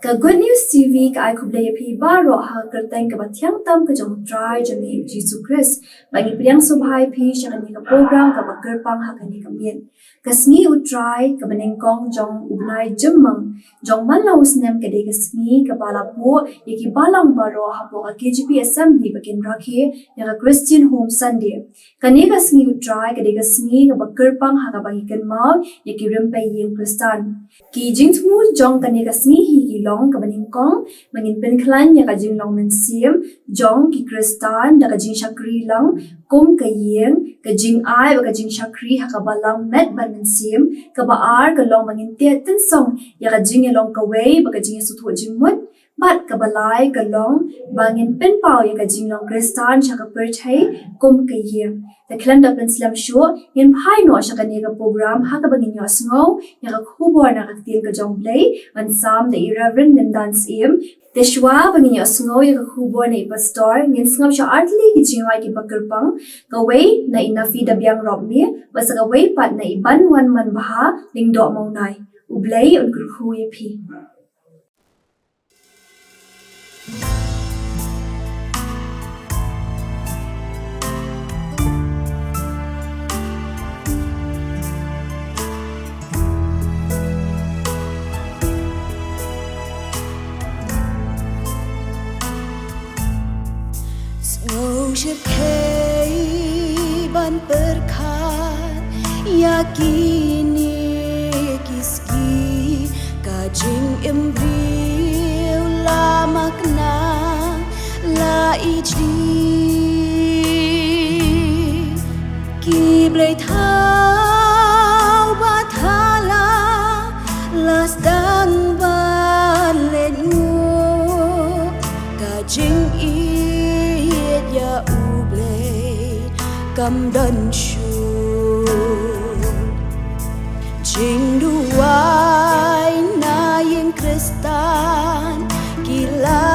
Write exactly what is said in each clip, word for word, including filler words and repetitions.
Ka Good News T V ka ai khublei ïa phi baroh ha ka kyrteng kaba thiang tam ka jong U Trai jong ngi Jisu Khrist. Ba ngi pdiang sngewbha ïa phi sha kane ka program kaba kyrpang ha kane ka miet. Ka sngi U Trai kaba nyngkong jong u bnai Jymmang jong man la u snem ka dei ka sngi kaba la buh ïa ki balang baroh hapoh ka K J P Assembly ba kin rakhe ïa ka Christian Home Sunday. Kane ka sngi U Trai ka dei ka sngi kaba kyrpang ha kaba ngi kynmaw ïa ki rympei ïing Khristan. Ki jingthmu jong kane ka sngi hi ki long kaba nyngkong, ba ngin pynkhlaiñ ïa ka jinglong mynsiem jong ki Khristan da ka jingshakri lang kum ka ïing, ka jingai bad ka jingshakri ha ka balang met bad mynsiem. Kaba ar ka long ba ngin teh tynsong ïa ka jingïalong kawei bad ka jingïasngewthuh jingmut. Bad kaba lai ka long ba ngin pynpaw ïa ka jinglong Khristan sha ka pyrthei kum ka ïing. Te khlem da pynslem shuh, ngin phai noh sha kane ka program ha kaba ngin ïohsngew ïa ka khubor na ka ktien ka jong U Blei, ban sam da i Reverend Lyndan Syiem. Te shuwa ba ngin ïohsngew ïa ka khubor na i pastor, ngin sngap sha ar tylli ki jingrwai kiba kyrpang, kawei na i Nafida Biang Robmie, bad sa kawei pat na i Banwan Manbha Lyngdoh Mawnai. U Blei un kyrkhu ïa phi. Sngew shyrkhei ban pyrkhat ïa kine ki sngi, ka jingim briew la makna la ijli. Ki blei thaw ba thala la sdang ban leit nguh, ka jingïeit ïa U Blei kam don shuh. Jingduwai na ïing Khristan ki la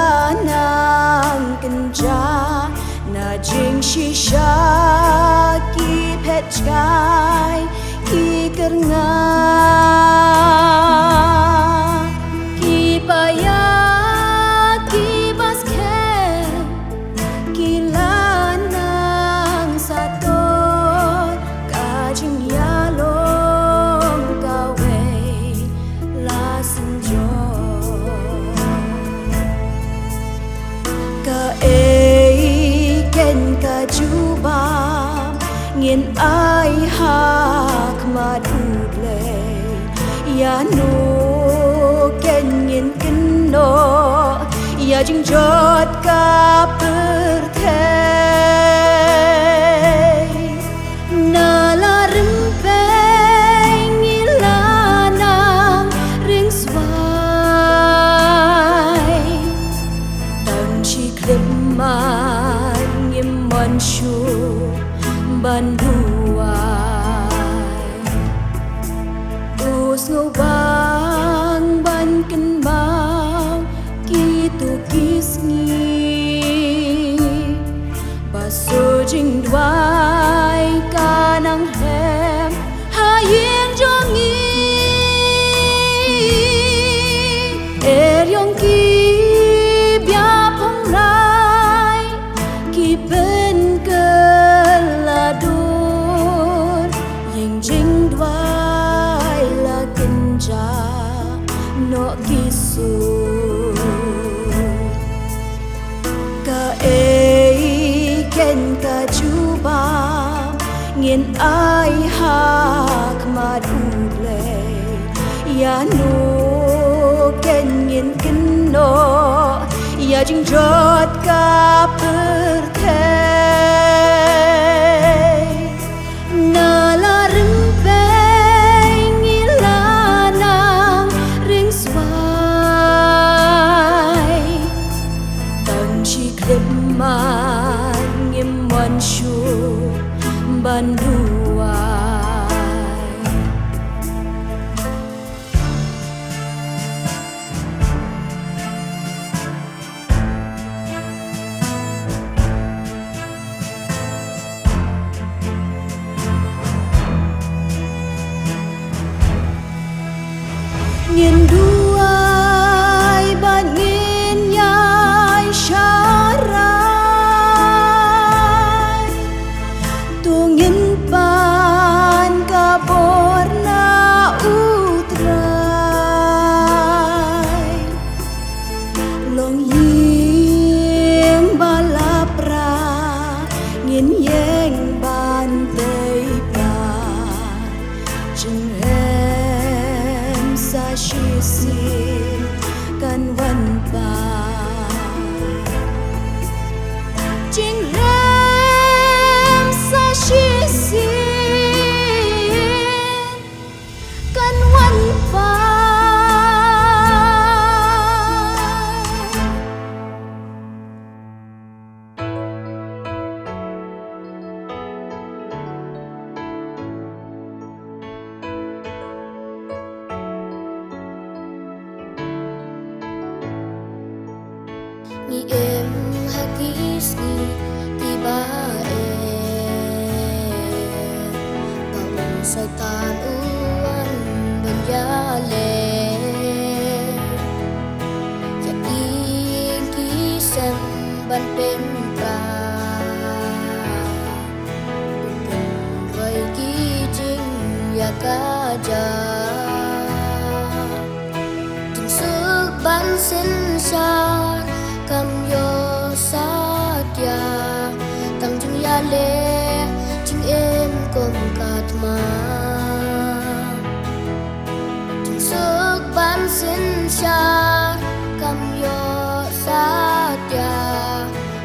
nang kynjah, na jingshisha ki phet jkai ki kyrngah, ki paia ki baskhem ki la nang sator, ka jingïalong kawei la synjor. Kaei kein ka jubab ngin ai ha khmat U Blei? Ïano kein ngin kynnoh ïa jingjot ka pyrthei? Na la rympei ngi la nang ring swai, tang shi khyllipmat ngim mon shuh ban duwai. U sngewbang ban kynmaw kito ki sngi ba sur jingduwai ka nang hem ha ïing jong ngi. Eriong ki biap hong rai, ki pynkylla dur, ïing jingduwai la kynjah noh ki sur. Kaei kein ka jubab ngin ai ha khmat U Blei? Ïano kein ngin kynnoh ïa jingjot ka pyrthei? Na la rympei ngi la nang ring swai, tang shi khyllipmat ngim mon shuh ban duwai. Ngin duwai ba shisien kan wan pat. Jingrem sa shisien kan wan pat. Ngi im ha ki sngi kiba em, ba u Soitan u wan ban ïaleh ïa ki ïing ki sem ban pynpra, u pynroi ki jingïakajia. Jingsuk ban synshar kam ïoh satia, tang jingïaleh jingim kum ka thma. Jingsuk ban synshar kam ïoh satia,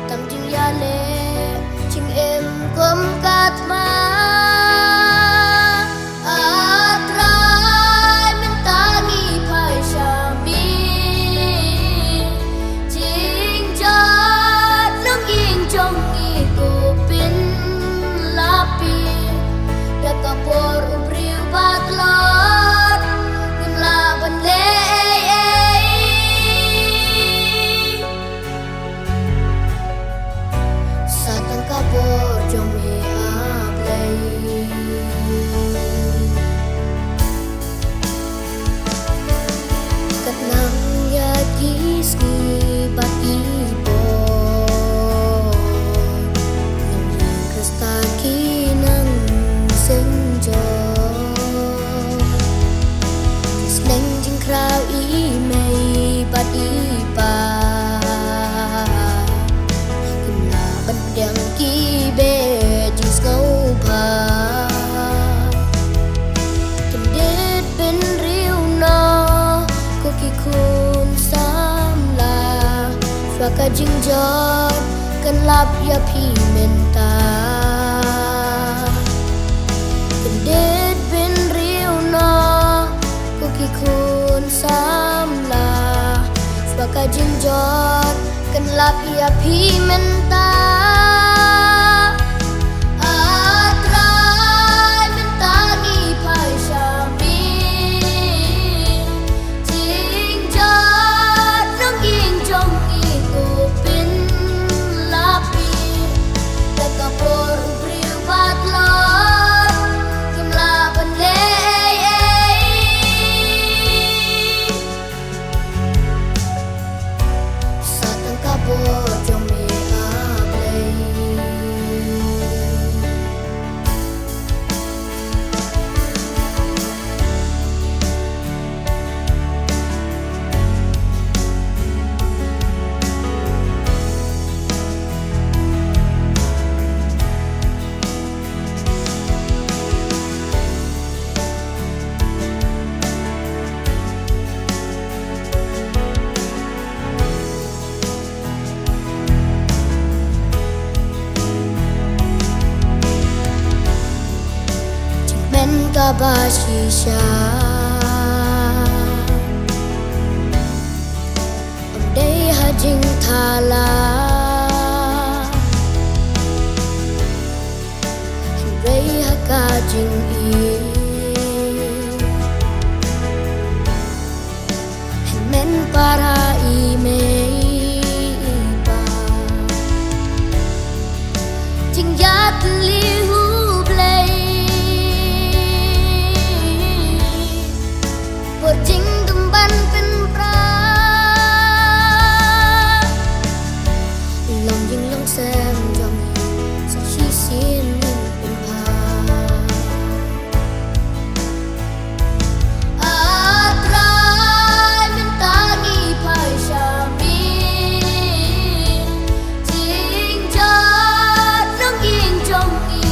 tang jingïaleh jingim kum ka thma. A Trai, mynta ngi phai sha me. Jingjot longïing jong ngi ko pynlap ïa ka bor u briew ba tlot, ngim lah ban leh ei ei. Sa tang ka bor jong me, A Blei. Kat nang ïa ki sngi bad ki por, nang ïa Khrista ki nang seng jong. Ki sneng jingkhraw i mei bad i pa, kim lah ban pdiang ki beh jingsngewbha. Kyndit bynriew noh ko ki khun samla, shuwa ka jingjot kan lap ïa phi mynta. Kyndit bynriew noh ko ki khun samla, shuwa ka jingjot kan lap ïa phi mynta. A Trai, mynta ngi phai sha me. Jingjot longïing jong ngi ko pynlap ïa ka bor u briew ba tlot, kim lah ban leh ei ei. Sa tang ka bor jong me, A Blei. Jingkmen kaba shisha ym dei ha jingthala, hynrei ha ka jingïeit. Hynmen para i mei i pa, jingïatylli U Blei, bor jingdum ban pynpra. Long ïing long sem jong ngi sa shisien ngin pynpra. A Trai, mynta ngi phai sha me. Jingjot longïing jong ngi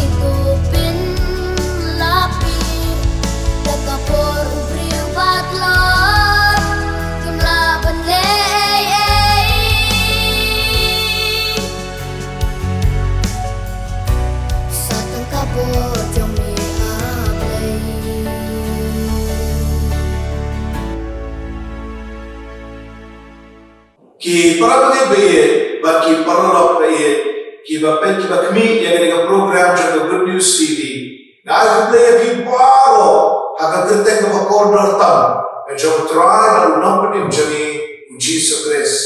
Para bangeit ba ïeit bad ki paralok ba ïeit, kiba peit kiba khmih ïa kane ka program jong ka Good News T V. Nga ai khublei ïa phi baroh ha ka kyrteng kaba kordor tam ka jong U Trai bad U Nongpynim jong ngi U Jisu Khrist.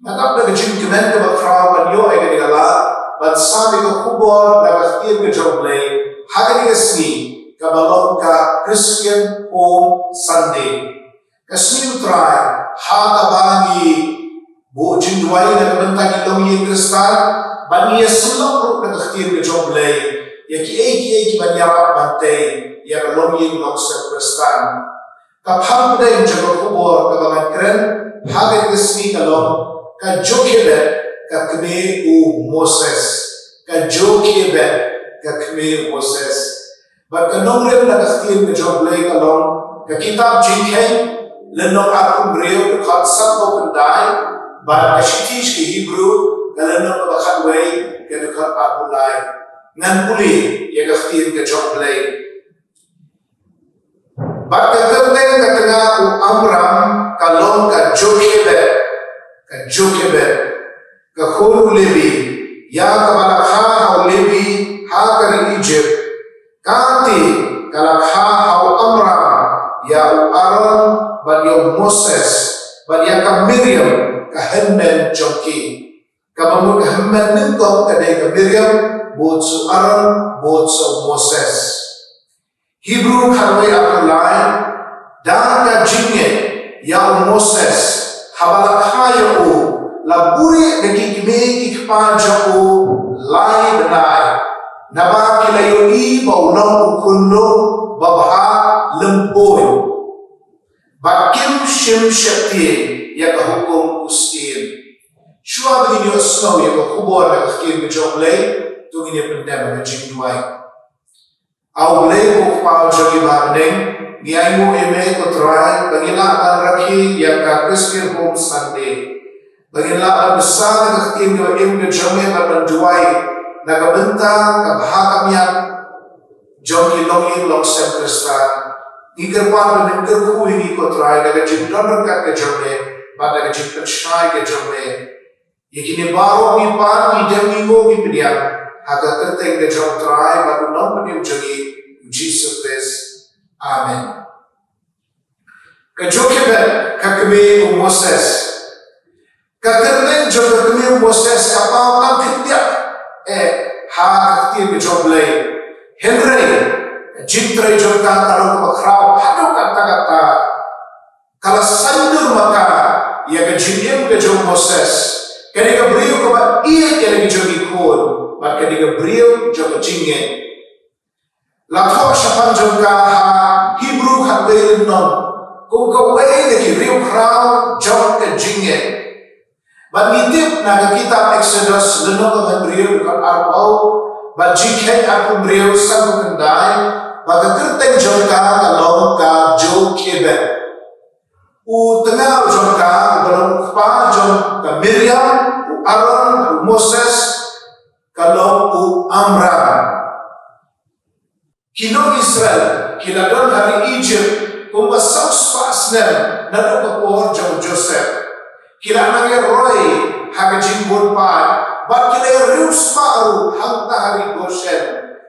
Nga dap da ka jingkmen kaba khraw ban ïoh ïa kane ka lad ban sam ïa ka khubor na ka ktien ka jong U Blei ha kane ka sngi kaba long ka Christian Home Sunday. Ka sngi U Trai, ha kaba ngi buh jingduwai na ka bynta ki longïing Khristan, bad ngi ïasyllok ruh na ka ktien ka jong U Blei ïa kiei kiei kiban ïarap ban tei ïa ka longïing longsem Khristan. Ka phang pdeng jong ka khubor kaba ngan kren ha kane ka sngi ka long, ka Jokhebed ka kmie u Moses. Ka Jokhebed ka kmie u Moses. Bad ka nongrim na ka ktien ka jong U Blei ka long ka kitab Jingkheiñ, lynnong arphew hynriew, dkhot sanphew khyndai, bad ka shithi sha ki Hebru, ka lynnong kaba khatwei, ka dkhot arphew lai. Ngan pule ïa ka ktien ka jong U Blei. Bad ka kyrteng ka tnga u Amram ka long ka Jokhebed, ka Jokhebed, ka khun u Lebi, ïa kaba la kha ha u Lebi ha ka ri Ijipt. Kata ka la kha ha u Amram ïa u Aaron bad ïa u Moses bad ïa ka Miriam ka hynmen jong ki. Kaba mut ka hynmen nyngkong ka dei ka Miriam, bad sa u Aaron, bad sa u Moses. Hebru khatwei arphew lai, da ka jingngeit ïa u Moses, haba la kha ïa u, la buhrieh da ki kmie ki kpa jong u lai bnai. Naba ki la ïohi ba u long u khunlung babha lympung, ba kim shym sheptieng ïa ka hukum u syiem. Shuwa ba ngin ïohsngew ïa ka khubor na ka ktien ka jong U Blei, to ngin ïa pyndem ha ka jingduwai. A U Blei ko Kpa jong ngi ba ha bneng, ngi ainguh ïa me ko Trai ba ngin lah ban rakhe ïa ka Christian Home Sunday, ba ngin lah ban bsa na ka ktien kaba im ka jong me bad ban duwai na ka bynta ka bha ka miat jong ki longïing longsem Khristan. Ngi kyrpad ba men kyrkhu ïa ngi ko Trai da ka jingdon ryngkat ka jong me bad da ka jingpynshai ka jong me. Ïa kine baroh ngi pan, ngi dem, ngi ngaiñ, ngi pdiang ha ka kyrteng ka jong U Trai bad U Nongpynim jong ngi U Jisu Khrist. Amen. Ka Jokhebed ka kmie u Moses. Ka kyrteng jong ka kmie u Moses ka paw tang khyndiat eh ha ka ktien ka jong U Blei. Hynrei ka jingtrei jong ka ka long kaba khraw haduh katta katta. Ka la saiñdur ma ka ïa ka jingim ka jong u Moses. Ka dei ka briew kaba ïeit ïa la ki jong ki khun bad ka dei ka briew jong ka jingngeit. La thoh shaphang jong ka ha Hebru khatwei lynnong kum kawei na ki riewkhraw jong ka jingngeit. Bad ngi tip na ka kitab Exodus lynnong kaba hynriew dkhot arphew bad Jingkheiñ arphew hynriew, sanphew khyndai, ba ka kyrteng jong ka ka long ka Jokhebed. U tnga jong ka uba long u kpa jong ka Miriam, u Aaron, u Moses, ka long u Amram. Ki nong Israel ki la don ha ri Egypt kumba saw spah snem naduh ka por jong u Joseph. Ki la nang ïa roi ha ka jingbun paid bad ki la ïa riewspah ruh hangta ha ri Goshen,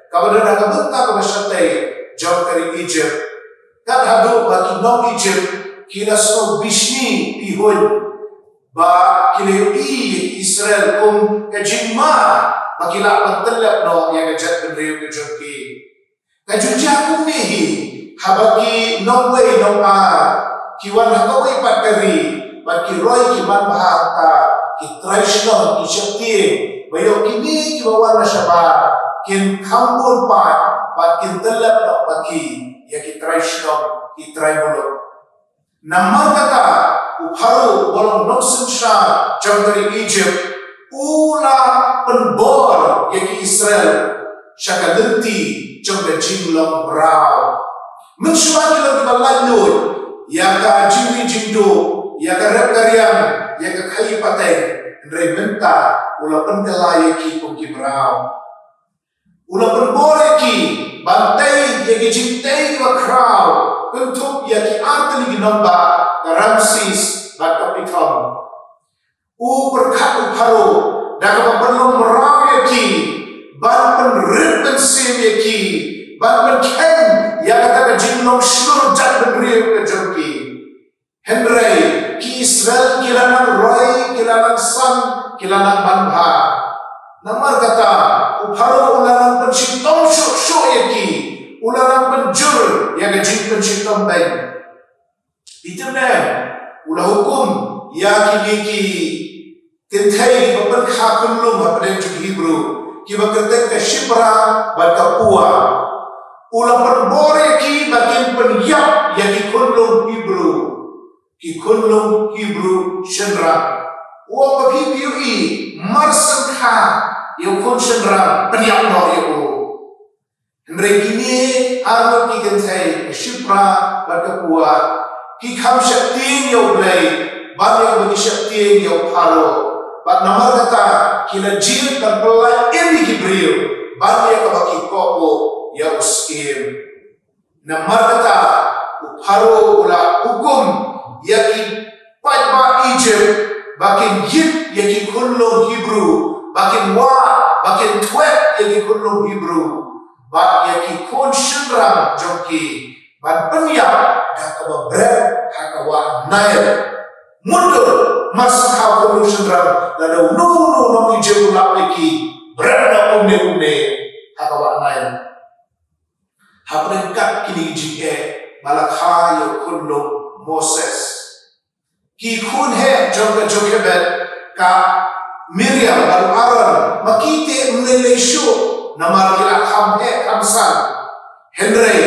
kaba don ha ka bynta kaba shatei jong ka ri Egypt. Kat haduh ba ki nong Egypt ki la sngew bishni pihuiñ ba ki la ïohi ïa ki Israel kum ka jingma ba ki lah ban tyllep noh ïa ka jaitbynriew ka jong ki. Ka ju jia kumne hi haba ki nongwei nongar ki wan ha kawei pat ka ri bad ki roi ki manbha hangta, ki trai shnong ki sheptieng ba ïoh kine kiba wan na shabar kin kham bun paid bad kin tyllep noh bad ki ïa ki trai shnong ki trai muluk. Namar kata u Pharaoh uba long nongsynshar jong ka ri Egypt u la pynbor ïa ki Israel sha ka lynti jong ka jinglong mraw. Mynshuwa ki long kiba laitluid ïa ka jingri jingduh, ïa ka rep ka riang, ïa ka khaïi pateng, hynrei mynta u la pynkylla ïa ki kum ki mraw. U la pynbor ïa ki ban tei ïa ki jingtei kiba khraw, kynthup ïa ki artylli ki nongbah, ka Ramses bad ka Pithom. U pyrkhat u Pharaoh da kaba pynlong mraw ïa ki, ban pynrit mynsiem ïa ki, ban pynkheiñ ïa kata ka jinglong shlur jaitbynriew ka jong ki. Hynrei ki Israel ki la nang roi, ki la nang san, ki la nang manbha. Namar kata u Pharaoh u la nang pynshitom shuh shuh ïa ki, u la nang pynjur ïa ka jingpynshitom beiñ. Phi tip ne em, u la hukum ïa kine ki kynthei kiba pynkha khunlung hapdeng jong Hebru, kiba kyrteng ka Shiphrah bad ka Puah. U la pynbor ïa ki ba kin pynïap ïa ki khunlung Hebru, ki khunlung Hebru shynrang. U ong ba phi, phi ïohi mar sngewkha ïa u khun shynrang, pynïap noh ïa u. Hynrei kine arngut ki kynthei, ka Shiphrah bad ka Puah, ki kham sheptieng ïa U Blei bad ïa kaba ki sheptieng ïa u Pharaoh. Bad namar kata ki la jied ban pyllait im ïa ki briew bad ïa kaba ki kohnguh ïa u syiem. Namar kata u Pharaoh u la hukum ïa ki paidbah Ijipt ba kin ïit ïa ki khunlung Hebru, ba kin wad, ba kin thwet ïa ki khunlung Hebru bad ïa ki khun shynrang jong ki, ban pynïap da kaba bret ha ka wah Nail. Mutdur mar sngewkha u khunlung shynrang, lada uno uno u nong Ijipt u lap ïa ki, bret noh kumne kumne ha ka wah Nail. Hapdeng kat kine ki jingeh ba la kha ïa u khunlung Moses. Ki khun heh jong ka Jochebed, ka Miriam bad u Aaron, ma ki te ym lei lei shuh namar ki la kham heh kham san. Hynrei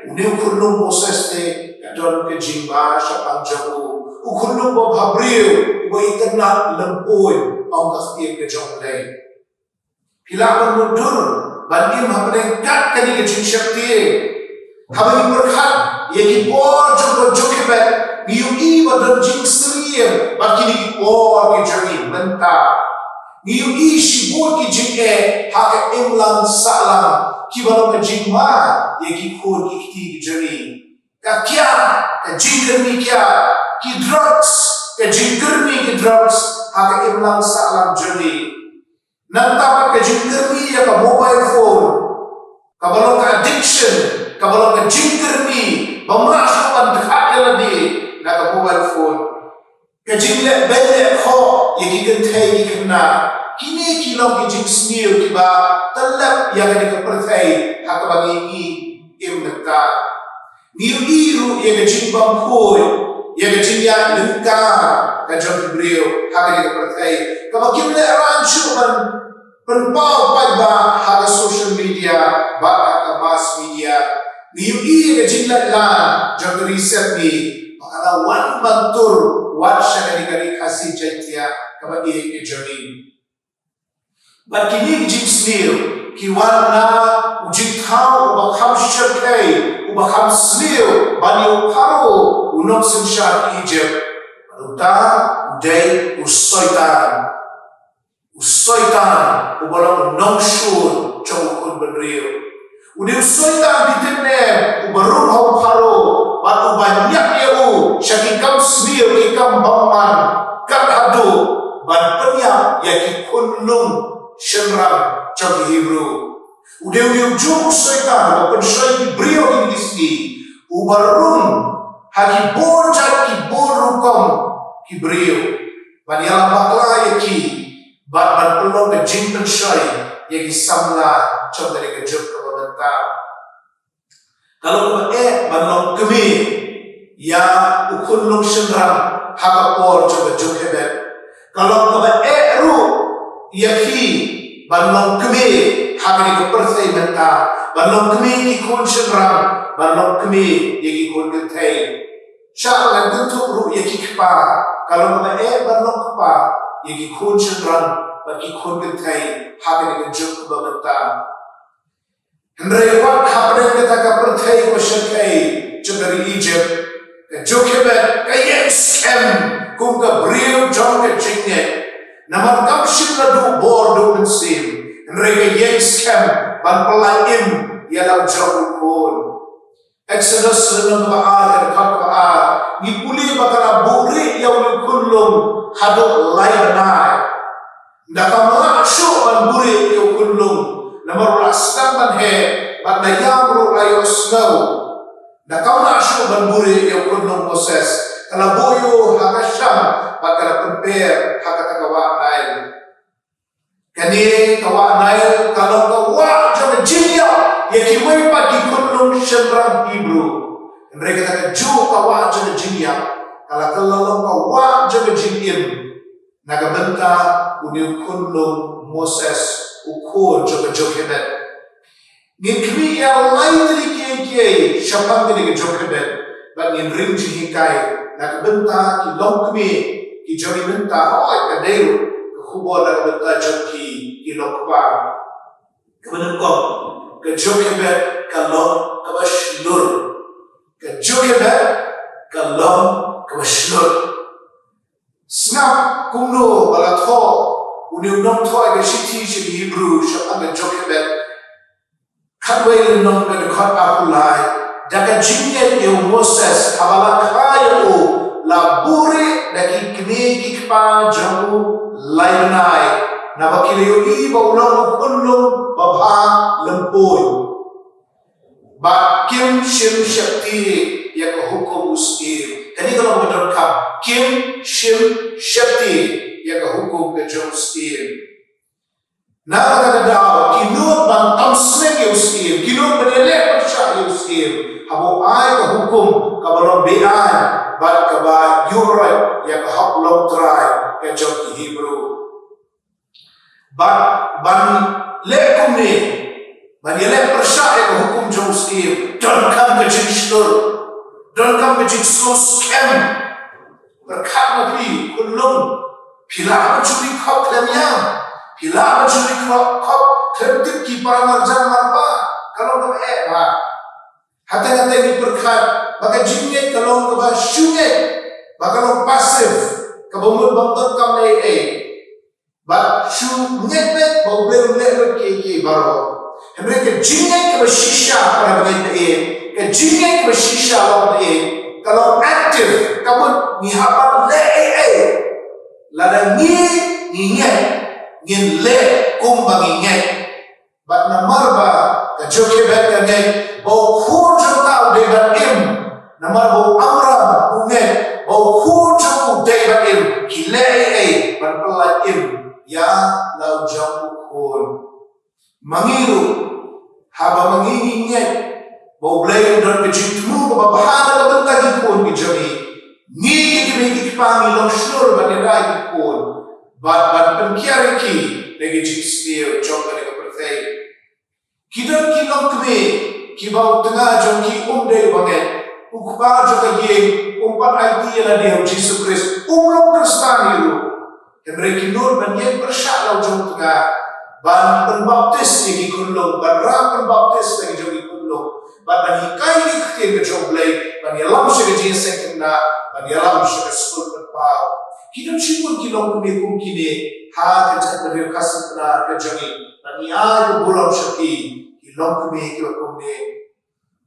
une u khunlung Moses te ka don ka jingma shaphang jong u, u khunlung ba bhabriew, uba itynnad lympung, ong ka ktien ka jong U Blei. Phi lah ban mutdur ban im hapdeng kat kane ka jingsheptieng. Haba ngi pyrkhat ïa ki por jong ka Jochebed, ngi ïohi ba don jingsyriem bad kine ki por ki jong ngi mynta. Ngi ïohi shibun ki jingeh ha ka imlang sahlang, kiba long ka jingma ïa ki khun ki kti ki jong ngi. Ka kiad, ka jingkyrmi kiad, ki drugs, ka jingkyrmi ki drugs ha ka imlang sahlang jong ngi. Nangta pat ka jingkyrmi ïa ka mobile phone, kaba long ka addiction, kaba long ka jingkyrmi bym lah shuh ban dkhat ïa lade na ka mobile phone. Ka jingleh beiñ leh khoh ïa ki kynthei ki khynnah, kine ki long ki jingsniew kiba tyllep ïa kane ka pyrthei ha kaba ngi im mynta. Ngi ïohi ruh ïa ka jingbymkhuid, ïa ka jingïaid lyngkar ka jong ki briew ha kane ka pyrthei, kaba kim leh rang shuh ban pynpaw paidbah ha ka social media bad ha ka mass media. Ngi ïohi ïa ka jingleh lan jong ka ri Sepngi, ba ka la wan ban tur wat sha kane ka ri Khasi Jaiñtia kaba ïeit ka jong ngi. Bad kine ki jingsniew ki wan na u jingthaw uba kham shyrkhei, uba kham sniew ban ïa u Pharaoh, u nongsynshar Ijipt. Bad uta u dei u Soitan. U Soitan uba long u nongshun jong u khun bynriew. U dei u Soitan, phi tip ne em, uba rung ha u Pharaoh bad uba ñiap ïa u sha ki kam sniew, ki kam bymman, kat haduh ban pynïap ïa ki khunlung shynrang jong ki Hebru. U dei u dei u jong u Soitan uba pynshoi ki briew ha kine ki sngi, uba rung ha ki bun jait ki bun rukom ki briew ban ïalam bakla ïa ki bad ban pynlong ka jingpynshoi ïa ki samla jong kane ka juk kaba mynta. Ka long kaba eh ban long kmie ïa u khunlung shynrang ha ka por jong ka Jochebed. Ka long kaba eh ruh ïa phi ban long kmie ha kane ka pyrthei mynta, ban long kmie ïa ki khun shynrang, ban long kmie ïa ki khun kynthei. Shah ban kynthup ruh ïa ki kpa, ka long kaba eh ban long kpa ïa ki khun shynrang bad ki khun kynthei ha kane ka juk kaba mynta. Hynrei wat hapdeng kata ka pyrthei kaba shyrkhei jong ka ri Ijipt, ka Jochebed ka ïeng skhem kum ka briew jong ka jingngeit. Namar kam shym la duh bor duh mynsiem, hynrei ka ïeng skhem ban pyllait im ïa la u jong u khun. Exodus lynnong kaba ar, dkhot kaba ar, ngi pule ba ka la buhrieh ïa u khun Khunlung haduh lai bnai. Da kam lah shuh ban buhrieh ïa u khunlung namar u la sdang ban heh bad da ïam ruh la ïohsngew. Da kam lah shuh ban buhrieh ïa u khunlung Moses, ka la buh ïa u ha ka shang bad ka la pynper ha kata ka wah Nail. Kane ka wah Nail ka long ka wah jong ka jingïap ïa kiwei pat ki khunlung shynrang Hebru. Hynrei kata kajuh ka wah jong ka jingïap ka la kylla long ka wah jong ka jingim na ka bynta une u khunlung Moses, u khun jong ka Jokebed. Ngin khmih ïa lai tylli kiei kiei shaphang kane ka Jokebed bad ngin ring jinghikai na ka bynta ki longkmie ki jong ngi mynta, hooid ka dei ruh ka khubor na ka bynta jong ki ki longkpa. Kaba nyngkong, ka Jokebed ka long kaba shlur. Ka Jokebed ka long kaba shlur. Sngap kumno ba la thoh une u nongthoh ïa ka shithi sha ki Hebru shaphang ka Jokebed. Khatwei lynnong ka dkhot arphew lai. Da ka jingngeit ïa u Moses haba la kha ïa u, la buhrieh da ki kmie ki kpa jong u lai bnai, naba ki la ïohi ba u long u khunlung babha lympung. Bad kim shym sheptieng ïa ka hukum u syiem. Kane ka long kaba donkam, kim shym sheptieng ïa ka hukum ka jong u syiem. Na kata ka daw ki nud ban tam snem ïa u syiem, ki nud ban ïaleh pyrshah ïa u syiem. Haba u ai ka hukum kaba long beaiñ bad kaba ïuhroit ïa ka hok longtrai ka jong ki Hebru. Bad ban leh kumne, ban ïaleh pyrshah ïa ka hukum jong u syiem, donkam ka jingshlur, donkam ka jingsngewskhem. Pyrkhat ma phi khunlung, phi lah ban shu ri khop khlem ïam, phi lah ban shu ri khop khlem tip ki para marjan marpa. Ka long kaba eh bha. Hangta hangta ngi pyrkhat ba ka jingngeit ka long kaba shu ngeit, ba ka long passive, kaba mut bym donkam leh ei ei. Bad shu ngeit beit ba U Blei un leh lut kiei kiei baroh. Hynrei ka jingngeit kaba shisha, para bangeit, ka jingngeit kaba shisha long ba ka long active, ka mut ngi hap ban leh ei ei. Lada ngi, ngi ngeit, ngin leh kumba ngi ngeit. Bad namar ba ka Jokebed ka ngeit ba u khun jong ka u dei ban im, namar ba u Amram u ngeit ba u khun jong u dei ban im, ki leh ei ei ban pyllait im ïa la u jong u khun. Ma ngi ruh, haba ma ngi ngi ngeit ba U Blei u don ka jingthmu kaba bha na ka bynta ki khun ki jong ngi, ngi ki kmie ki kpa ngi long shlur ban ïada ïa ki khun bad ban pynkiar ïa ki da ka jingsniew jong kane ka pyrthei. Ki don ki longkmie kiba u tnga jong ki um dei uba ngeit, u kpa jong ka ïing um pat aiti ïa lade ha U Jisu Khrist, um long Khristan hi ruh. Hynrei ki nud ban ïeng pyrshah la u jong u tnga, ban pynbaptis ïa ki khunlung, ban rah pynbaptis ïa ki jong ki khunlung, ban, ban hikai ïa ki ktien ka jong U Blei, ban ïalam sha ka jingïaseng khynnah, ban ïalam sha ka skul pynpaw. Ki don shibun ki longkmie kum kine ha ka jaitbynriew Khasi Pnar ka jong ngi. Bad ngi ai ka burom sha ki, ki longkmie kiba kumne.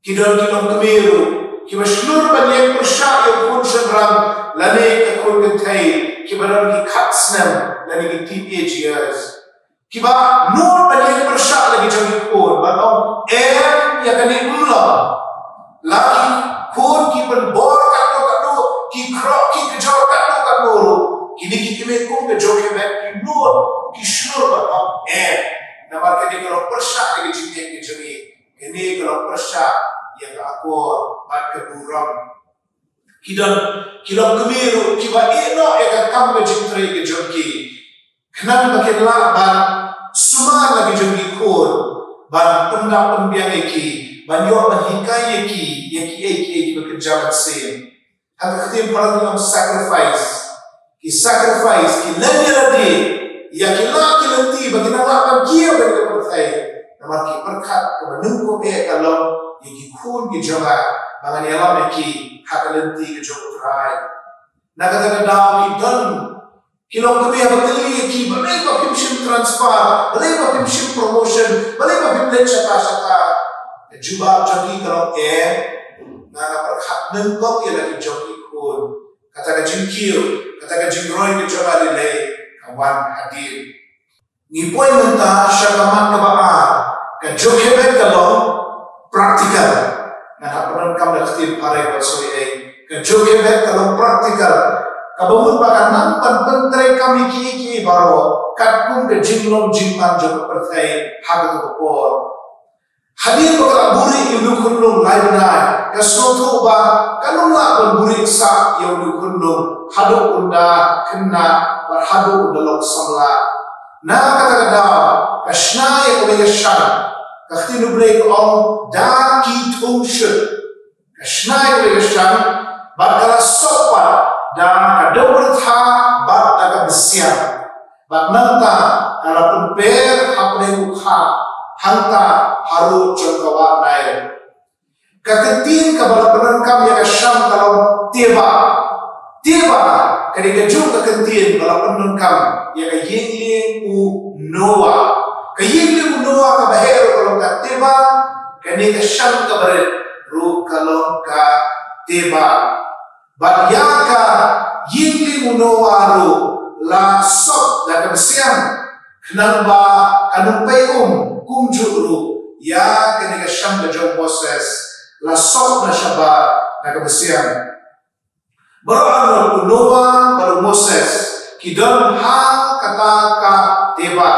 Ki don ki longkmie ruh kiba shlur ban ïeng pyrshah ïa u khun shynrang lane ka khun kynthei, kiba don ki khatsnem lane ki teenage years, kiba nud ban ïeng pyrshah la ki jong ki khun ban ong em ïa kane, ym long. La ki khun ki pynbor katno katno, ki khroh ki kjor katno katno ruh, kine ki kmie kum ka Jokebed ki nud, ki shlur ban ong em. Namar kane ka long pyrshah ïa ka jingngeit ka jong ngi. Kane ka long pyrshah ïa ka akor bad ka burom. Ki don ki longkmie ruh kiba ïeh noh ïa ka kam ka jingtrei ka jong ki, khnang ba kin lah ban sumar la ki jong ki khun, ban pyndap pynbiang ïa ki, ban ïoh ban hikai ïa ki ïa kiei kiei kiba kynja mynsiem. Ha ka ktien Phareng ki ong sacrifice. Ki sacrifice, ki len ïa lade ïa ki lad ki lynti ba kin nang lah ban kiew ha kane ka pyrthei. Namar ki pyrkhat kaba nyngkong eh ka long ïa ki khun ki jong nga, ba ngan ïalam ïa ki ha ka lynti ka jong U Trai. Na kata ka daw ki don ki longkmie haba kylli ïa ki, balei ba phim shim transfer, balei ba phim shim promotion, balei ba phim leit shata shata? Ka jubab jong ki ka long, eh, nga, nga pyrkhat nyngkong ïa la ki jong ki khun. Kata ka jingkiew, kata ka jingroi ka jong nga lei lei ka wan hadien. Ngi poi mynta sha ka mat kaba ar, ka Jochebed ka long practical. Ngan hap pyndonkam da ka ktien phareng ban soi ei. Ka Jochebed ka long practical. Kaba mut ba ka nang ban pyntreikam ïa kiei kiei baroh katkum ka jinglong jingman jong ka pyrthei ha kata ka por. Hadien ba ka la buhrieh ïa une u khunlung lai bnai, ka sngewthuh ba kan ym lah ban buhrieh sah ïa une u khunlung haduh un da khynnah bad haduh un da long samla. Na kata ka daw ka shna ïa kawei ka shang. Ka ktien U Blei ka ong, da ki thung shut. Ka shna ïa kawei ka shang bad ka la sop pat da ka dewbyrtha bad da ka bsiang. Bad nangta ka la pynper hapdeng u kha hangta harud jong ka wah Nail. Ka ktien kaba la pyndonkam ïa ka shang ka long Teba. Teba ka dei ka jong ka ktien ba la pyndonkam ïa ka ïing lieng u Noah. Ka ïing lieng u Noah kaba heh ruh ka long ka Teba. Kane ka shang kaba rit ruh ka long ka Teba. Bad ïa ka ïing lieng u Noah ruh la sop da ka bsiang. Khnang ba kan ym pei um, kumjuh ruh ïa kane ka shang ka jong u Moses la sop na shabar da ka bsiang. Baroh arngut, u Noah bad u Moses ki don ha kata ka Teba.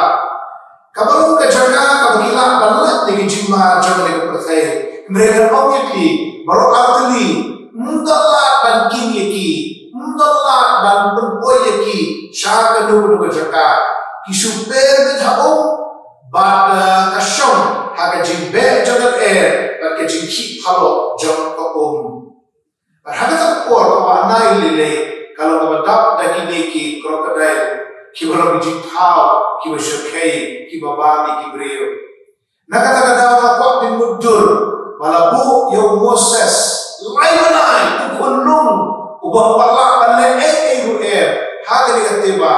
Kaba long ka jaka kaba ki lah ban lait na ki jingma jong kane ka pyrthei. Hynrei ngan ong ïa phi, baroh artylli, ym don lad ban king ïa ki, ym don lad ban pynpoi ïa ki sha kano kano ka jaka. Ki shu per beit ha um bad, eh, ka shong ha ka jingbeh jong ka lyer bad ka jingkhih phalok jong ka um. Bad ha kata ka por ka wah Nail lei lei ka long kaba dap da kine ki crocodile kiba long ki jingthaw, kiba shyrkhei, kiba bam ïa ki briew. Na kata ka daw nga kwah pynmutdur ba la buh ïa u Moses lai bnai, u khunlung uba ym pat lah ban leh ei ei ruh em, ha kane ka Teba,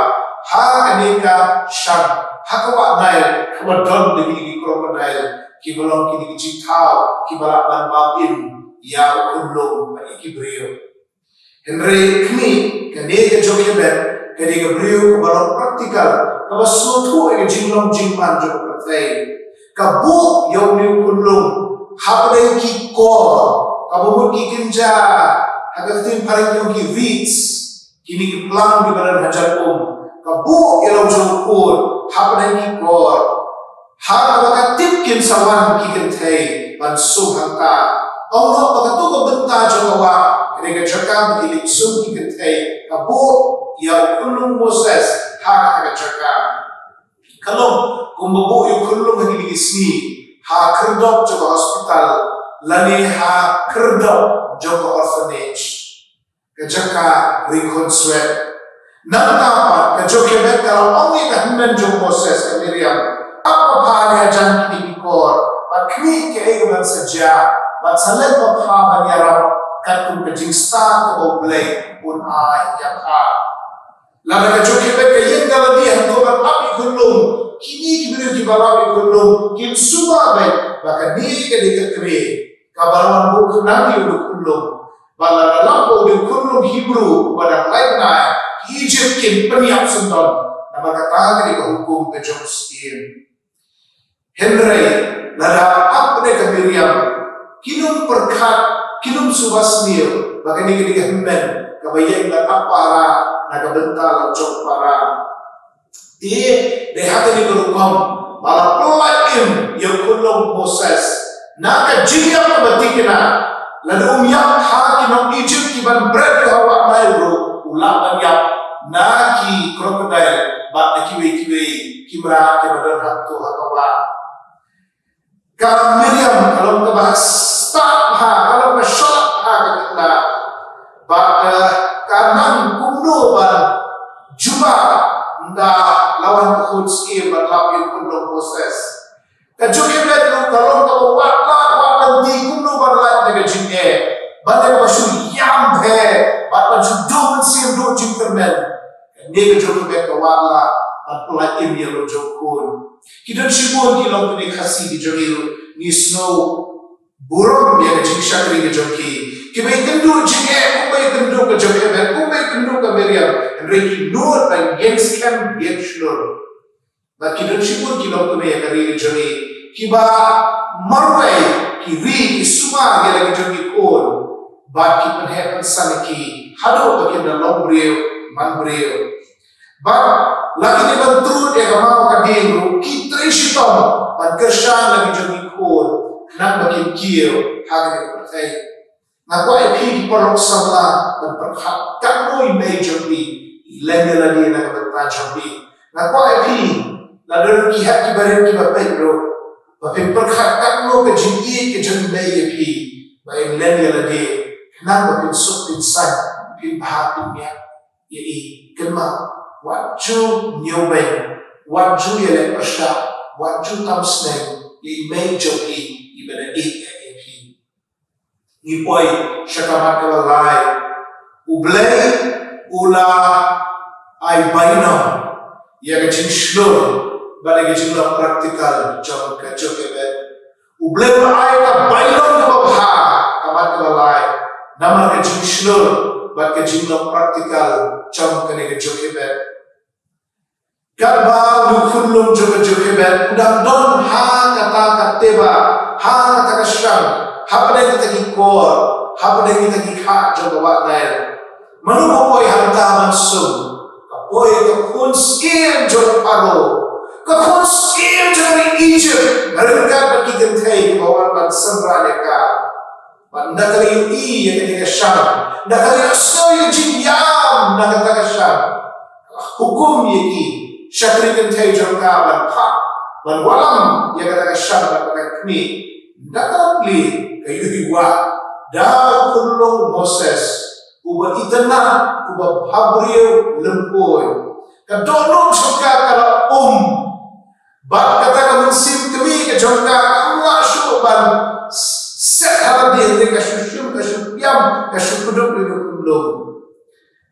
ha kane ka shang, ha ka wah Nail kaba don da kine ki crocodile kiba long kine ki jingthaw kiba lah ban bam im ïa u khunlung bad ïa ki briew. Hynrei khmih, kane ka Jochebed ka dei ka briew kaba long practical, kaba sngewthuh ïa ka jinglong jingman jong ka pyrthei. Ka buh ïa une u khunlung hapdeng ki kor, kaba mut ki kynja, ha ka ktien phareng ki ong ki reeds, kine ki plang kiba don hajan um. Ka buh ïa la u jong u khun hapdeng ki kor. Ha kaba ka tip kin sa wan ki kynthei ban sum hangta. Ong noh ba kato ka bynta jong ka wah ka dei ka jaka ba ki leit sum ki kynthei. Ka buh ïa u khunlung Moses ha kata ka jaka. Ka long kumba buh ïa u khunlung ha kine ki sngi ha khyrdop jong ka hospital lane ha khyrdop jong ka orphanage. Ka jaka ri khun swet. Nangta pat ka Jochebed ka la ong ïa ka hynmen jong u Moses, ka Miriam, ap bapha ne hajan kine ki kor bad khmih kaei kaban sa jia bad sa leit bapha ban ïarap katkum ka jingstad kaba U Blei un ai ïa pha. Lada ka Jochebed ka ïeng ka lade hangto ban ap ïa u khunlung, kine ki briew kiba la ap ïa u khunlung kin suba beit ba kane ka dei ka kmie kaba la wan buh khnang ïa u khunlung. Ba lada lap ba u dei u khunlung Hebru uba dang lai bnai, ki Egypt kin pynïap syndon. Namar kata ka dei ka hukum ka jong u syiem. Hynrei lada ap ne ka Miriam, kin ym pyrkhat, kin ym suba sniew ba kane ka dei ka hynmen kaba ïeng ban ap para na ka bynta la jong para. Te dei ha kane ka rukom ba la pynlait im ïa u khunlung Moses. Na ka jingïap kaba thikna, lada um ïap ha ki nong Egypt kiban bret ïa ha wah Nail ruh, u lah ban ïap na ki crocodile bad na kiwei kiwei ki mrad kiba don hangto ha ka wah. Ka Miriam ka long kaba stad bha, ka long kaba shlak bha ka khynnah. Bad, eh, ka nang kumno ban jubab ynda la wan ka khun syiem ban lap ïa u khunlung Moses. Ka Jochebed ruh ka long kaba wad lad wad lynti kumno ban lait na ka jingeh. Ban leh kaba shu ïam bha bad ban shu duh mynsiem duh jingkyrmen. Kane ka Jochebed ka wad lad ban pynlait im ïa la u jong u khun. Ki don shibun ki longkmie Khasi ki jong ngi ruh ngi sngew burom ïa ka jingshakri ka jong ki. Kiba ïakynduh jingeh kumba ïakynduh ka Jochebed, kumba ruh ka Miriam, hynrei ki nud ban ïeng skhem ïeng shlur. Bad ki don shibun ki longkmie ka ri ka jong ngi kiba marwei ki ri ki sumar ïa la ki jong ki khun. Bad ki pynheh pynsan ïa ki haduh ba kin da long briew man briew. Bad la ki dei ban trud ïa ka maw ka dieng ruh ki trei shitom ban kyrshan la ki jong ki khun khnang ba kin kiew ha kane ka pyrthei. Nga kwah ïa phi ki paralok samla ban pyrkhat katno i mei jong phi i len ïa lade na ka bynta jong phi. Nga kwah ïa phi lada don ki hep ki barit kiba peit ruh ba phin pyrkhat katno ka jingïeit ka jong i mei ïa phi ba in len ïa lade khnang ba phin suk phin saiñ phin bha phin miat ïa i. Kynmaw, wat ju ñiewbeiñ, wat ju ïaleh pyrshah, wat ju tam sneng ïa i mei jong phi iba da ïeit ïa phi. Ngi poi sha ka mat kaba lai. U Blei u la ai bainong ïa ka jingshlur bad ïa ka jinglong practical jong ka Jokebed. U Blei u la ai ka bainong kaba bha, ka mat kaba lai, namar ka jingshlur bad ka jinglong practical jong kane ka Jokebed. Katba u khunlung jong ka Jokebed u dang don ha kata ka teba, ha kata ka shang, hapdeng kita ki kor, hapdeng kita ki kha jong ka wah Nail. Mano ba poi hangta ban sum? Ka poi ka khun syiem jong u Pharaoh, ka khun syiem jong ka ri Egypt, ryngkat bad ki kynthei kiba wan ban synran ïa ka. Bad ynda ka la ïohi ïa kane ka shang, ynda ka la ïohsngew ïa ka jingïam na kata ka shang, ka la hukum ïa ki shakri kynthei jong ka ban phah, ban wallam ïa kata ka shang bad ka khmih. Ynda ka la plie, ka ïohi wah da u khunlung Moses, uba itynnad, uba bhabriew lympung. Ka dohnud jong ka ka la um. Bad kata ka mynsiem kmie ka jong ka kam lah shuh ban s-, set ha lade, hynrei ka shu shim, ka shu pdiang, ka shu kdup ïa u khunlung.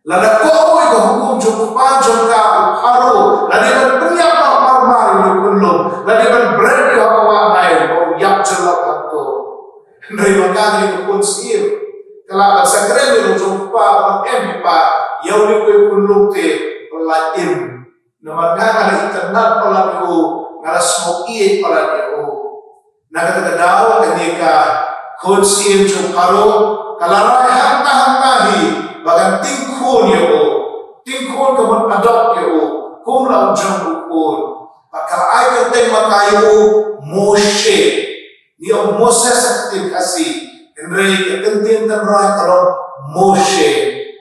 Lada kohnguh ïa ka hukum jong u kpa jong ka u Pharaoh, lada ban pynïap noh marmar ïa u khunlung, lada ban bret ïa u ha ka wah Nail ba u ïap jyllop hangto. Hynrei ma ka dei ka khun syiem, ka lah ban sa kren ïa u jong u kpa ba em, kpa, ïa une u khunlung te, ba la im. Namar nga nga la itynnad palat ïa u, nga la sngewbha palat ïa u. Na kata ka daw kane ka khun syiem jong u Pharaoh ka la rai hangta hangta hi ba kan tyngkhun ïa u, tyngkhun ka mut adopt ïa u kum la u jong u khun. Bad ka la ai kyrteng ma ka ïa u Moshe. Ngi ong Moses ha ka ktien Khasi, hynrei ka kyntien tynrai ka long Moshe,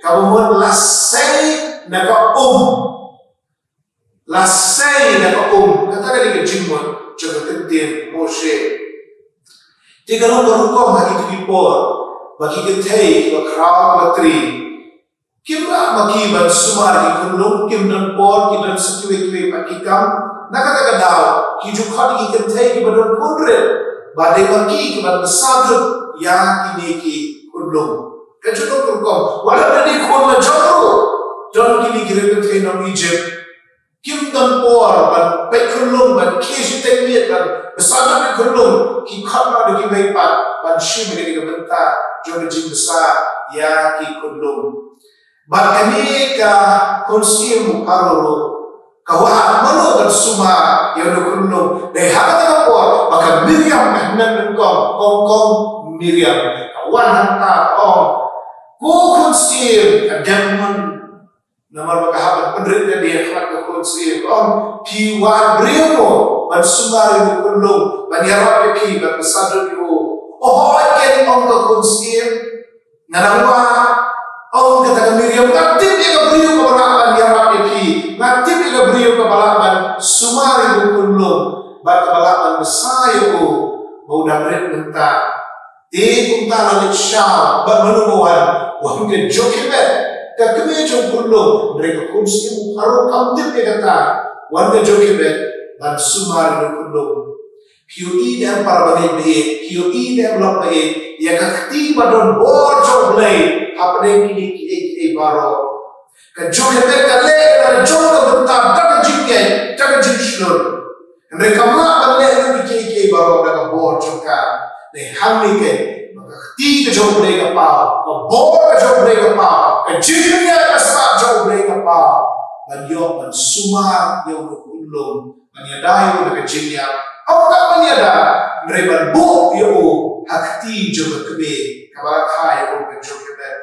kaba mut la sei na ka um. La sei na ka um, kata ka dei ka jingmut jong ka kyntien Moshe. Te ka long ka rukom ha kito ki por ba ki kynthei kiba khraw kiba tri kim lah ma ki ban sumar ïa ki khunlung, kim don por, ki don sa kiwei kiwei pat ki kam. Na kata ka daw ki ju khot ïa ki kynthei kiba don khun rit ba dei ma ki kiban pynsadut ïa kine ki khunlung. Ka ju don ka rukom, wat la dei khun la jong ruh, don kine ki riewkynthei nong Egypt. Kim don por ban peit khunlung, ban khie shiteng miet, ban pynsadut ïa khunlung, ki khot noh da kiwei pat ban shim ïa kane ka bynta jong ka jingpynsa ïa ki khunlung. Bad kane ka khun syiem u Pharaoh ruh ka wad mano ban sumar ïa une u khunlung. Dei ha kata ka por ba ka Miriam ka hynmen nyngkong, kong kong Miriam, ka wan hangta ka ong, ko khun syiem, ka dem mon. Namar ba ka hap ban pynrit ïa ka dei ha khmat ka khun syiem. Ong, phi wad briew mo ban sumar ïa u khunlung, ban ïarap ïa phi, ban pynsadut ïa u? O hooid keiñ, ong ka khun syiem, nga dang wad. Ong kata ka Miriam, nga tip ïa ka briew kaba lah ban ïarap ïa phi, nga tip ïa ka briew kaba lah ban sumar ïa u khunlung bad kaba lah ban bsa ïa u ba u dang rit mynta. Te kumta la leit sha, bad mano ba wan? Wan ka Jokebed, ka kmie jong u khunlung. Hynrei ka khun syiem u Pharaoh kam tip ïa kata. Wan ka Jokebed ban sumar ïa u khunlung. Phi ïohi ne em para bangeit ba ïeit, phi ïohi ne em lok ba ïeit, ïa ka kti ba don bor jong U Blei hapdeng kine kiei kiei baroh. Ka Jokebed ka leh ïa la ka jong ka bynta da ka jingngeit, da ka jingshlur. Hynrei kam lah ban leh ïa kiei kiei baroh da ka bor jong ka. Dei hangne keiñ Ka kti ka jong U Blei ka paw, ka bor ka jong U Blei ka paw, ka jingïaid ka sah jong U Blei ka paw ban ïoh ban sumar ïa u khunlung, ban ïada ïa u da ka jingïap. Ym tang ban ïada, hynrei ban buh ïa u ha ka kti jong ka kmie kaba la kha ïa u ka Jokebed.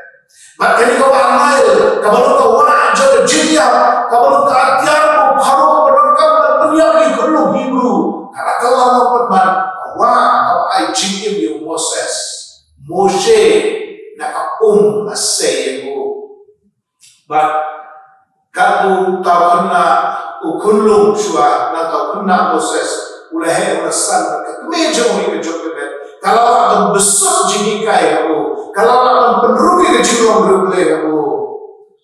Bad kane ka wah Nael kaba long ka wah jong ka jingïap, kaba long ka atiar u Pharaoh kaba donkam ban pynïap ïa ki khunlung Hebru, ka la kylla long pat ban ka wah kaba ai jingim ïa u Moses. Moshe, na ka um la sei ïa u. Bad katba u thaw khynnah u khunlung shuwa, na u thaw khynnah Moses u la heh u la san, bad ka kmie jong u ka Jokebed ka la lah ban bsut jinghikai ha u, ka la lah ban pynrung ïa ka jinglong riewblei ha u.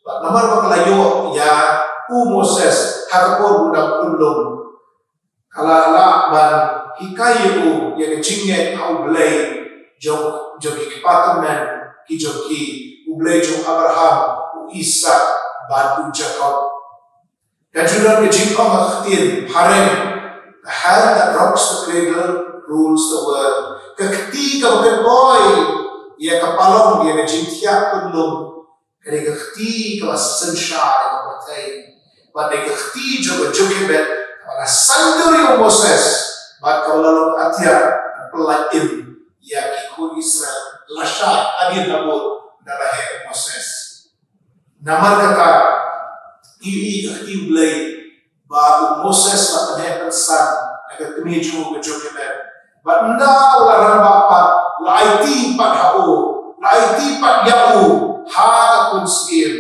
Bad namar ba ka la ïoh ïa u Moses ha ka por u dang khunlung, ka la lah ban hikai ïa u ïa ka jingngeit ha U Blei jong, jong ki kpa tymmen ki jong ki, U Blei jong u Abraham, u Isaak bad u Jakob. Ka ju don ka jingong ha ka ktien phareng, "The hand that rocks the cradle rules the world." Ka kti kaba pynpoi ïa ka palong, ïa ka jingthiah khunlung, ka dei ka kti kaba synshar ïa ka pyrthei. Bad dei ka kti jong ka Jokebed kaba la saiñdur ïa u Moses, bad kaba la long atiar ban pyllait im ïa ki khun Israel lashai hadien habud da la heh u Moses. Namar kata, ïohi ka kti U Blei ba u Moses la pynheh pynsan da ka kmie jong u ka Jokebed. Bad ynda u la rangbah pat, la aiti pat ha u, la aiti pat ïa u ha ka khun syiem.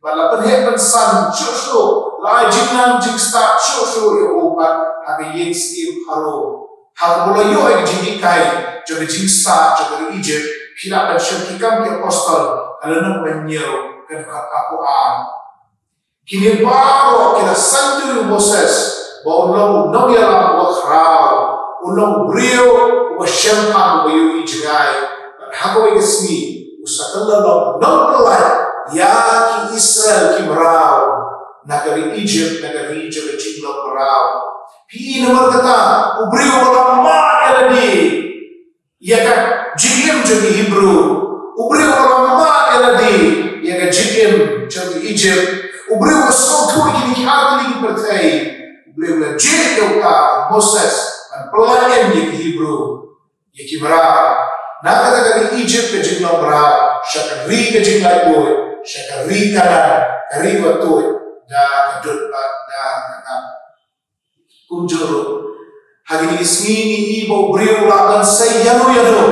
Bad la pynheh pynsan shuh shuh, la ai jingnang jingstad shuh shuh ïa u pat ha ka ïing syiem Pharaoh. Ha kaba la ïoh ïa ka jinghikai jong ka jingstad jong ka ri Ijipt, phi lah ban shem ki Kam ki Apostol, ka lynnong ba hynñiew, ka dkhot arphew ar. Kine baroh ki la saiñdur ïa u Moses ba un long u nongïalam uba khraw, un long u briew uba shemphang, uba ïohi jngai. Bad ha kawei ka sngi u sa kylla long u nongpyllait ïa ki Israel ki mraw na ka ri Ijipt, na ka ri jong ka jinglong mraw. Phi i, namar kata u briew uba la mad ïa lade ïa ka jingim jong ki Hebru, u briew uba la mad ïa lade ïa ka jingim jong ki Ijipt, u briew uba sngewthuh ïa kine ki ar tylli ki pyrthei, u briew u la jied ïa uta u Moses ban pyllait im ïa ki Hebru, ïa ki mraw, na kata ka ri Ijipt ka jinglong mraw, sha ka ri ka jinglaitluid, sha ka ri Kanaan, ka ri ba tuid da ka dud bad da ka ngap. Kumjuh ruh, ha kine ki sngi ngi i ba u briew u lah ban sei ïano ïano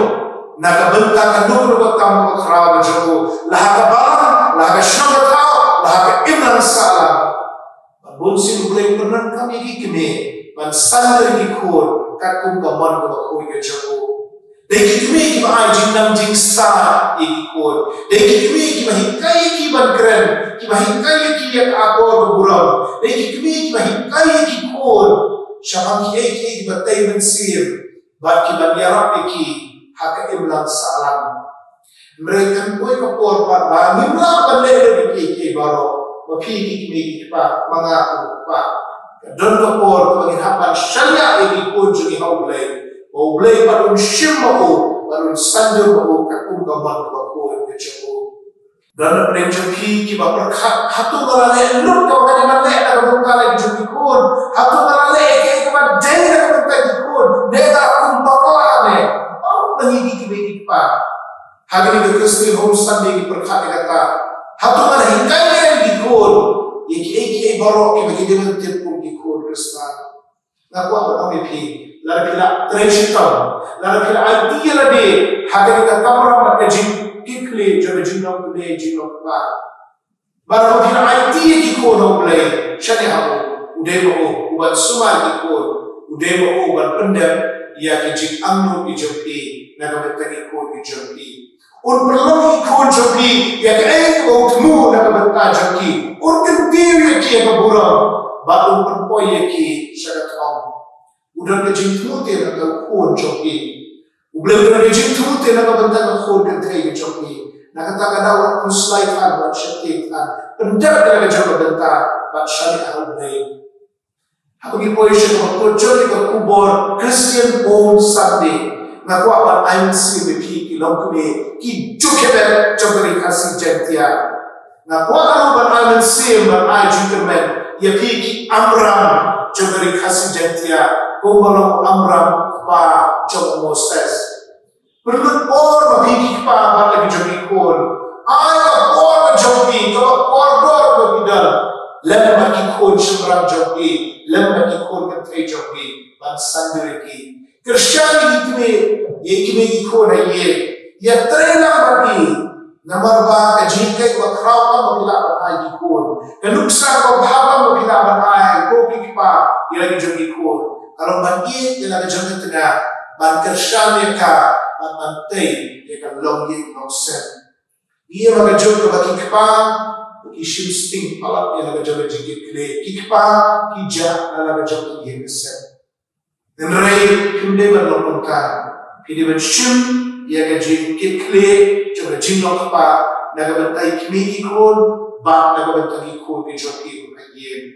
na ka bynta kano kano ka kam kaba khraw ka jong u, la ha ka balang, la ha ka shnong ka thaw, la ha ka imlang sahlang. Bad bunsien U Blei u pyndonkam ïa ki kmie ban saiñdur ïa ki khun katkum ka mon kaba khuid ka jong u. Dei ki kmie kiba ai jingnang jingstad ïa ki khun. Dei ki kmie kiba hikai ïa ki ban kren, kiba hikai ïa ki ïa ka akor ka burom. Dei ki kmie kiba hikai ïa ki khun shaphang kiei kiei kiba tei mynsiem bad kiban ïarap ïa ki ha ka imlang sahlang. Hynrei kan poi ka por pat ba ngim lah ban leh lut ïa kiei kiei baroh. Ma phi ki kmie ki kpa, ma nga kum u kpa, ka don ka por kaba ngin hap ban shaniah ïa ki khun jong ngi ha U Blei, ba U Blei pat un shim ma u, pat un saiñdur ma u katkum ka mon kaba khuid ka jong u. Don na pdeng jong phi kiba pyrkhat, hato nga la leh lut kaba nga dei ban leh na ka bynta ki jong ki khun? Hato nga la leh ïa kaei kaba dei na ka bynta ki khun? Ne nga kum bakla ne? Ym, na ngi ki kmie ki kpa ha kane ka Christian Home Sunday ngi pyrkhat ïa kata. Hato nga la hikai ïa ki khun ïa kiei kiei baroh kiba ki dei ban tip kum ki khun Khristan? Nga kwah ban ong ïa phi, lada phi la trei shitom, lada phi la aiti ïa lade ha kane ka kamram bad ka jingkitkhlieh jong ka jinglong kmie jinglong kpa, bad haba phi la aiti ïa ki khun ha U Blei, shaniah ha u. U dei ma u uban sumar ïa ki khun. U dei ma u uban pyndep ïa ki jingangnud ki jong phi na ka bynta ki khun ki jong phi. Un pynlong ïa ki khun jong phi ïa kaei kaba u thmu na ka bynta jong ki. Un kyntiew ïa ki ïa ka burom bad un pynpoi ïa ki sha ka thong. U don ka jingthmu te na ka khun jong phi. U Blei u don ka jingthmu te na ka bynta ka khun kynthei ka jong phi. Na kata ka daw, la khuslai than, la sheptieng than. Pyndep ïa la ka jong ka bynta bad shaniah ha U Blei. Haba ngi poi sha kaba kut jong ka khubor Christian Home Sunday, nga kwah ban ai mynsiem ïa phi ki Long kmie ki Jochebed jong ka ri Khasi Jaiñtia. Nga kwah ruh ban ai mynsiem, ban ai jingkyrmen ïa phi ki Amram jong ka ri Khasi Jaiñtia, kumba long u Amram u kpa jong u Moses. Pynlut bor ma phi ki kpa bad la ki jong ki khun. Ai ka bor ka jong phi, ka bor dor ba phi don lem bad ki khun shynrang jong phi, lem bad ki khun kynthei jong phi, ban saiñdur ïa ki. Kyrshan ïa ki kmie, ïa ki kmie ki khun ha ïing. Ïatrei lang bad ki. Namar ba ka jingkit ba khraw kam ba phi lah ban ai ki khun, ka nuksa ba bha kam ba phi lah ban ai ko ki kpa ïa la ki jong ki khun, ka long ban ïeit ïa la ka jong ka tnga, ban kyrshan ïa ka, ban, ban tei ïa ka longïing longsem. Ïa ba ka jong ka ba ki kpa ki shim sting palat ïa la ka jong ka jingkit khlieh, ki kpa ki jah na la ka jong ka ïing ka sem. Hynrei phim dei ban long kumta. Phi dei ban shim ïa ka jingkit khlieh jong ka jinglong kpa na ka bynta ki kmie ki khun bad na ka bynta ki khun ki jong phi ha ïing.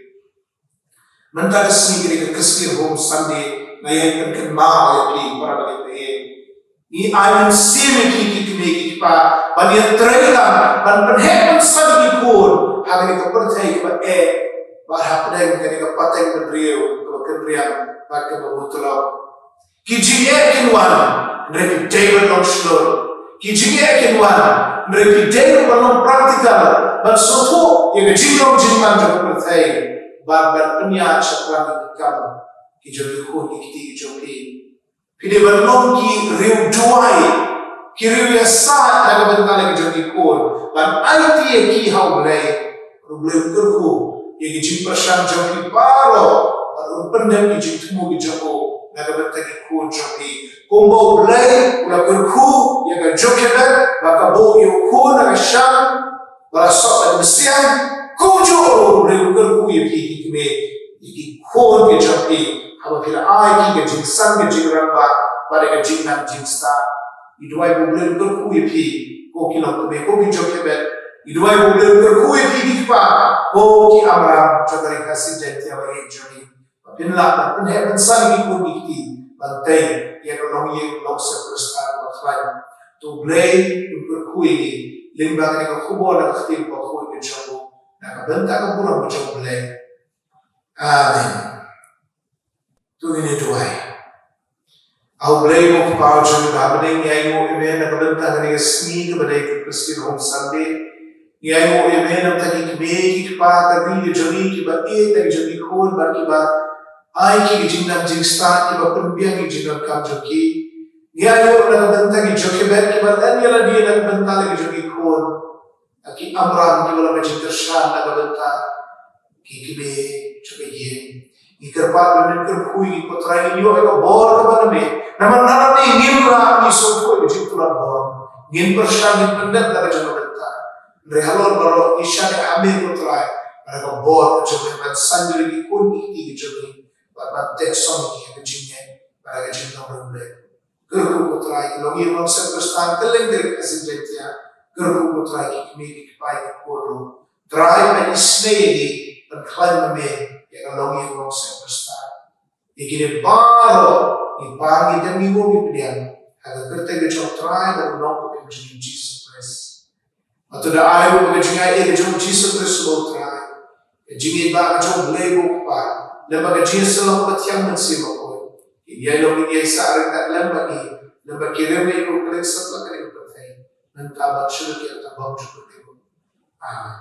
Mynta ka sngi ka dei ka Christian Home Sunday, nga ïai pynkynmaw ïa phi para bangeit. Ngi ai mynsiem ïa ki, ki kmie ki kpa ban ïatrei lang, ban pynheh pynsan ïa ki khun ha kane ka pyrthei kaba eh, bad hapdeng kane ka pateng bynriew kaba kynriang bad kaba mutlop. Ki jingeh kin wan, hynrei ki dei ban long shlur. Ki jingeh kin wan, hynrei ki dei ban long practical, ban sngewthuh ïa ka jinglong jingman jong ka pyrthei, bad ban pynïaid shaphang ïa ki kam ki jong ki khun ki kti ki jong phi. Phi dei ban long ki riew duwai, ki riew ïasaid na ka bynta la ki jong ki khun, ban aiti ïa ki ha U Blei. U Blei un kyrkhu ïa ki jingpyrshang jong phi baroh, bad un pyndep ki jingthmu ki jong u na ka bynta ki khun jong phi. Kumba U Blei u la kyrkhu ïa ka Jochebed ba ka buh ïa u khun na ka shang, ba la sop da ka mynsiem, kumjuh ruh U Blei un kyrkhu ïa phi ki kmie, ïa ki khun ki jong phi, haba phi la ai ki ka jingsan ka jingrangbah bad ka jingnang jingstad. Ngi duwai ba U Blei un kyrkhu ïa phi ko ki longkmie, ko ki Jochebed. Ngi duwai ba U Blei un kyrkhu ïa phi ki kpa ko ki Amram jong ka ri Khasi Jaiñtia ba ïeit jong ngi. Ba phin lah ban pynheh pynsan ïa ki khun ki kti ban tei ïa ka longïing longsem Khristan ba khlaiñ. To U Blei un kyrkhu ïa ngi lyngba kane ka khubor na ka ktien bakhuid ka jong u, na ka bynta ka burom ka jong U Blei. Amen. To ngin ïa duwai. A U Blei ko Kpa jong ngi ba ha bneng, ngi ainguh ïa me na ka bynta kane ka sngi kaba dei ka Christian Home Sunday. Ngi ainguh ïa me na ka bynta ki kmie ki kpa ka ri ka jong ngi kiba ïeit ïa ki jong ki khun bad kiba ai ki ka jingnang jingstad, kiba pynbiang ïa ka jingdonkam jong ki. Ngi ainguh na ka bynta ki Jochebed kiba len ïa lade na ka bynta la ki jong ki khun. Ki Amram kiba long ka jingkyrshan na ka bynta ki kmie jong ka ïing. Ngi kyrpad ba men kyrkhu ïa ngi ko Trai, ngin ïoh ïa ka bor kaba na me. Namar na lade ngim lah ngi sngewthuh ïa ka jingtlot bor. Ngin pyrshang, ngin pyndep na ka jong ka bynta. Hynrei halor baroh ngi shaniah ha me ko Trai, ba da ka bor ka jong me men saiñdur ïa ki khun ki kti ki jong ngi, bad ban teh song ïa ki ha ka jingngeit bad ha ka jinglong rim leh. Kyrkhu ko Trai ki longïing longsem Khristan kylleng ka ri Khasi Jaiñtia. Kyrkhu ko Trai ki kmie ki kpa ki khun ruh. Trai, ban isynei ïa ngi ban khlaiñ ma me ïa ka longïing longsem Khristan. Ïa kine baroh ngi pan, ngi dem, ngi bud, ngi pdiang ha ka kyrteng ka jong u Trai bad u Nongpynim jong ngi Jisu Khrist. Bad to da ai ruh ba ka jingaiei ka jong u Jisu Khrist uba u Trai, ka jingïeit ba ka jong u Blei ba u Kpa, lem bad ka jingïasyllok ba thiang Mynsiem Bakhuid, kin ïai long, kin ïai sah ryngkat lem bad ngi, lem bad ki riewngeit ruh kylleng satlak kane ka pyrthei, mynta bad sha la ki ar tam bymjukut. Amen.